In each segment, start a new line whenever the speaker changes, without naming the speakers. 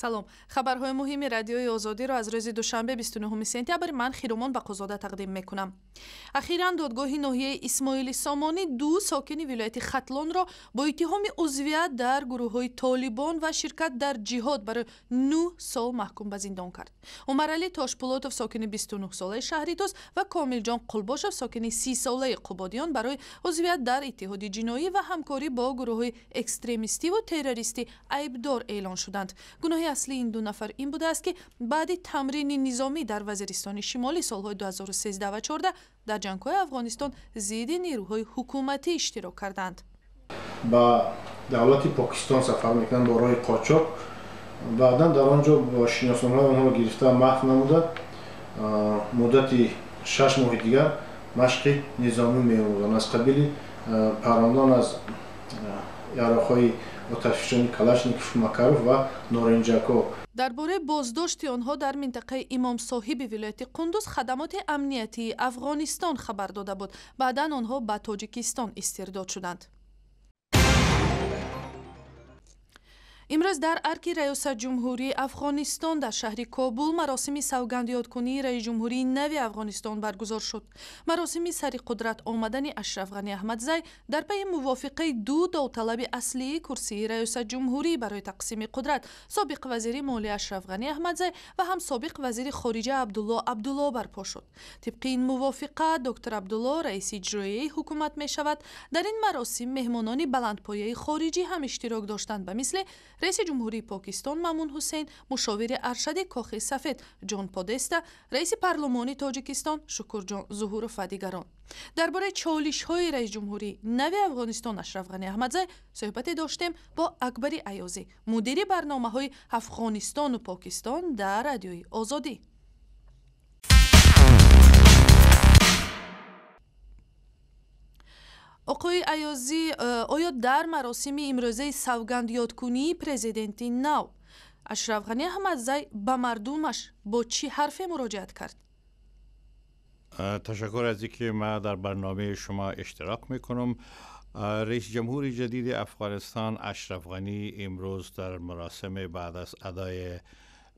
Салом. Хабарҳои муҳими Радиои Озодиро аз рӯзи душанбе, 29 сентябр, ман Хиромон Бақозода тақдим мекунам. Ахиран додгоҳи ноҳияи Исмоили Сомонӣ ду сокини вилояти Хатлонро бо иттиҳоми узвият дар гурӯҳҳои Толибон ва ширкат дар ҷиҳод барои 9 сол маҳкум ба зиндон кард. Умаралӣ Тошпулотов, сокини 29-солаи шаҳри Тӯс, ва Комилҷон Қулбошев, сокини 30-солаи Қубодиён, барои узвият дар иттиҳоди ҷиноӣ ва ҳамкорӣ бо гурӯҳҳои экстремистиву террористӣ айбдор эълон шуданд. Гуноҳи аслии ин ду нафар ин будааст, ки баъди тамрини низомӣ дар Вазиристони Шимолӣ солҳои 2013 ва 14 дар ҷангҳои Афғонистон зидди нерӯҳои ҳукуматӣ иштирок карданд.
Ба давлати Покистон сафар мекунанд бо роҳи қочоқ. Баъдан дар он ҷо бо шиносномаҳои онҳоро гирифта маҳв намуда, муддати 6 моҳи дигар машқи низомӣ меомӯзанд, аз қабили паррондан аз яроқҳои оташфишони Калашников, Макаров ва норинҷакҳо.
Дар бораи боздошти онҳо дар минтақаи Имомсоҳиби вилояти Қундуз хадамоти амниятии Афғонистон хабар дода буд. Баъдан онҳо ба Тоҷикистон истирдод шуданд. Имрӯз дар арки раёсатҷумҳурии Афғонистон дар шаҳри Кобул маросими савгандёдкунии раисҷумҳурии нави Афғонистон баргузор шуд. Маросими сари қудрат омадани Ашраф Ғанӣ Аҳмадзай дар пайи мувофиқаи ду довталаби аслии курсии раёсатҷумҳурӣ барои тақсими қудрат, собиқ вазири молия Ашраф Ғанӣ Аҳмадзай ва ҳам собиқ вазири хориҷа Абдулло Абдулло, барпо шуд. Тибқи ин мувофиқа, доктор Абдулло раиси иҷроияи ҳукумат мешавад. Дар ин маросим меҳмонони баландпояи хориҷӣ ҳам иштирок доштанд, ба мисли раиси ҷумҳурии Покистон Мамун Ҳусейн, мушовири аршади Кохи Сафед Ҷон Подеста, раиси парлумони Тоҷикистон Шукурҷон Зуҳуров ва дигарон. Дар бораи чолишҳои раисҷумҳурии нави Афғонистон Ашраф Ғанӣ Аҳмадзай суҳбате доштем бо Акбари Аёзӣ, мудири барномаҳои Афғонистону Покистон дар Радиои Озодӣ. Оқои Аёзӣ, оё дар маросими имрӯзаи савгандёдкунии президенти нав Ашраф Ғанӣ Аҳмадзай ба мардумаш бо чӣ ҳарфе муроҷиат кард?
تشکر از اینکه ما در برنامه شما اشتراک میکنم. رئیس جمهور جدید افغانستان اشرف غنی امروز در مراسم بعد از ادای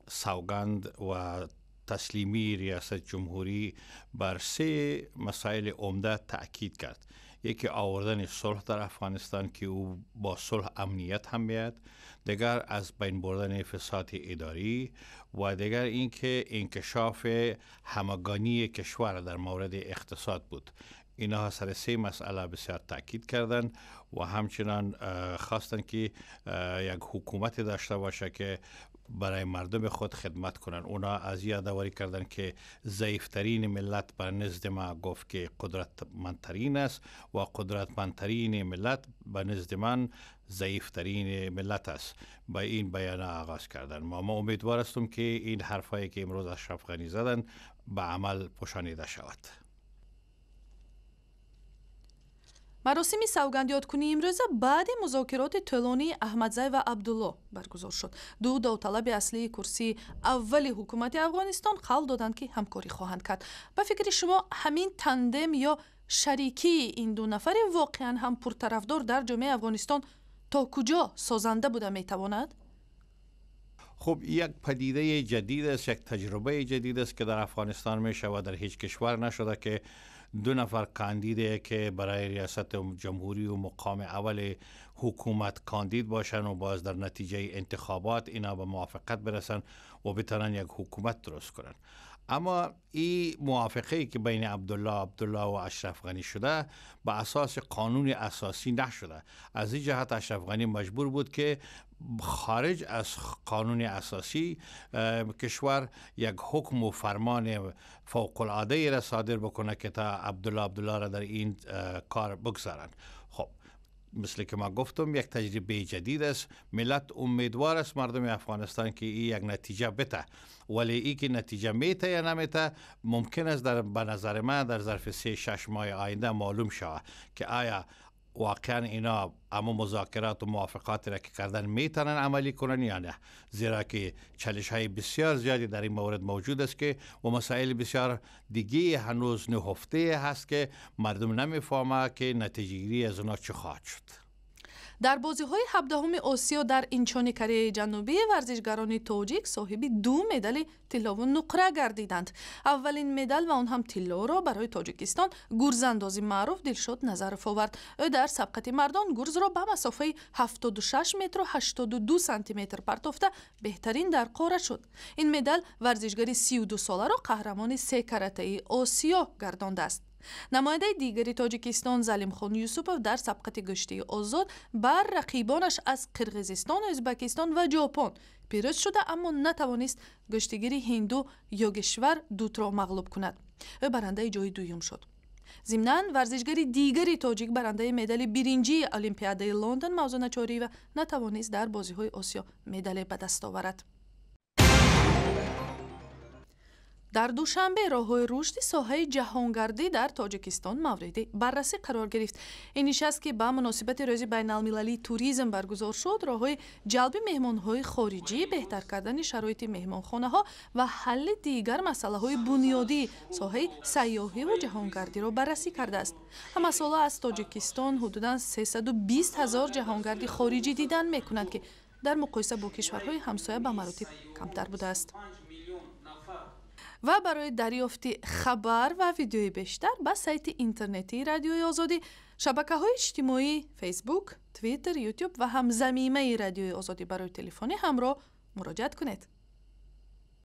سوگند و تسلیمی ریاست جمهوری بر سه مسائل عمده تاکید کرد. یکی آوردن صلح در افغانستان که او با صلح امنیت هم میاد، دیگر از بین بردن فساد اداری و دیگر اینکه انکشاف همگانی کشور در مورد اقتصاد بود. اینها سر سه مسئله بسیار تاکید کردند و همچنان خواستند که یک حکومت داشته باشه که برای مردم خود خدمت کنند. اونا از یادآوری کردن که ضعیفترین ملت بر نزد ما گفت که قدرتمندترین است و قدرتمندترین ملت به نزد من ضعیفترین ملت است. به این بیان آغاز کردن. ما امیدوار هستم که این حرفایی که امروز اشرف غنی زدن به عمل پوشانیده شود.
Маросими савгандёдкунии имрӯза баъди музокироти тӯлонии Аҳмадзай ва Абдулло баргузор шуд. Ду довталаби аслии курсии аввали ҳукумати Афғонистон қавл доданд, ки ҳамкорӣ хоҳанд кард. Ба фикри шумо, ҳамин тандем ё шарикии ин ду нафари воқеан ҳам пуртарафдор дар ҷомеаи Афғонистон то куҷо созанда буда метавонад?
خب، یک پدیده جدید است، یک تجربه جدید است که در افغانستان میشه و در هیچ کشور نشده که دو نفر کاندید که برای ریاست جمهوری و مقام اول حکومت کاندید باشن و باز در نتیجه انتخابات اینا به موافقت برسن و بتونن یک حکومت درست کنن. اما این موافقه که بین عبدالله عبدالله و اشرف غنی شده، به اساس قانون اساسی نشده. از این جهت اشرف غنی مجبور بود که خارج از قانون اساسی کشور یک حکم و فرمان فوق العاده را صادر بکنه که تا عبدالله عبدالله را در این کار بگذارند. خب، مثل که ما گفتم، یک تجربه جدید است. ملت امیدوار است، مردم افغانستان، که این یک نتیجه بته، ولی ای که نتیجه میته یا نمیته، ممکن است به نظر من در ظرف 3-6 ماه آینده معلوم شود که آیا واقعا اینا اما مذاکرات و موافقات را که کردن میتونن عملی کنن یا نه، زیرا که چالش های بسیار زیادی در این مورد موجود است که و مسائل بسیار دیگه هنوز نهفته هست که مردم نمیفهمه که نتیجه گیری از اونا چه خواهد شد.
Дар бозиҳои 17-уми Осиё дар Инчони Кореяи Ҷанубӣ варзишгарони тоҷик соҳиби 2 медали тиллову нуқра гардиданд. Аввалин медал ва он ҳам тиллоро барои Тоҷикистон гурзандози маъруф Дилшод Назаров овард. Ӯ дар сабқати мардон гурзро ба масофаи 76 метру 82 сантиметр партофта беҳтарин дар қора шуд. Ин медал варзишгари 32-соларо қаҳрамони секаратаи Осиё гардондааст. Намояндаи дигари Тоҷикистон Залимхон Юсупов дар сабқати гӯштии озод бар рақибонаш аз Қирғизистон, Ӯзбекистон ва Ҷопон пирӯз шуда, аммо натавонист гӯштигири ҳинду Йогешвар Дутро мағлуб кунад. Ӯ барандаи ҷои дуюм шуд. Зимнан, варзишгари дигари тоҷик, барандаи медали биринҷии Олимпиадаи Лондон Мавзуна Чориева натавонист дар бозиҳои Осиё медале ба даст оварад. Дар Душанбе роҳҳои рушди соҳаи ҷаҳонгардӣ дар Тоҷикистон мавриди баррасӣ қарор гирифт. Ин нишаст, ки ба муносибати Рӯзи байналмилалии туризм баргузор шуд, роҳҳои ҷалби меҳмонҳои хориҷӣ, беҳтар кардани шароити меҳмонхонаҳо ва ҳалли дигар масъалаҳои бунёдии соҳаи сайёҳиву ҷаҳонгардиро баррасӣ кардааст. Ҳамасола аз Тоҷикистон ҳудудан 320 ҳазор ҷаҳонгарди хориҷӣ дидан мекунанд, ки дар муқоиса бо кишварҳои ҳамсоя ба маротиб камтар будааст. Ва барои дарёфти хабар ва видеои бештар ба сайти интернетии Радиои Озодӣ, шабакаҳои иҷтимоӣ Фейсбук, Твиттер, Ютуб ва ҳам замимаи Радиои Озодӣ барои телефони ҳамроҳ муроҷиат кунед.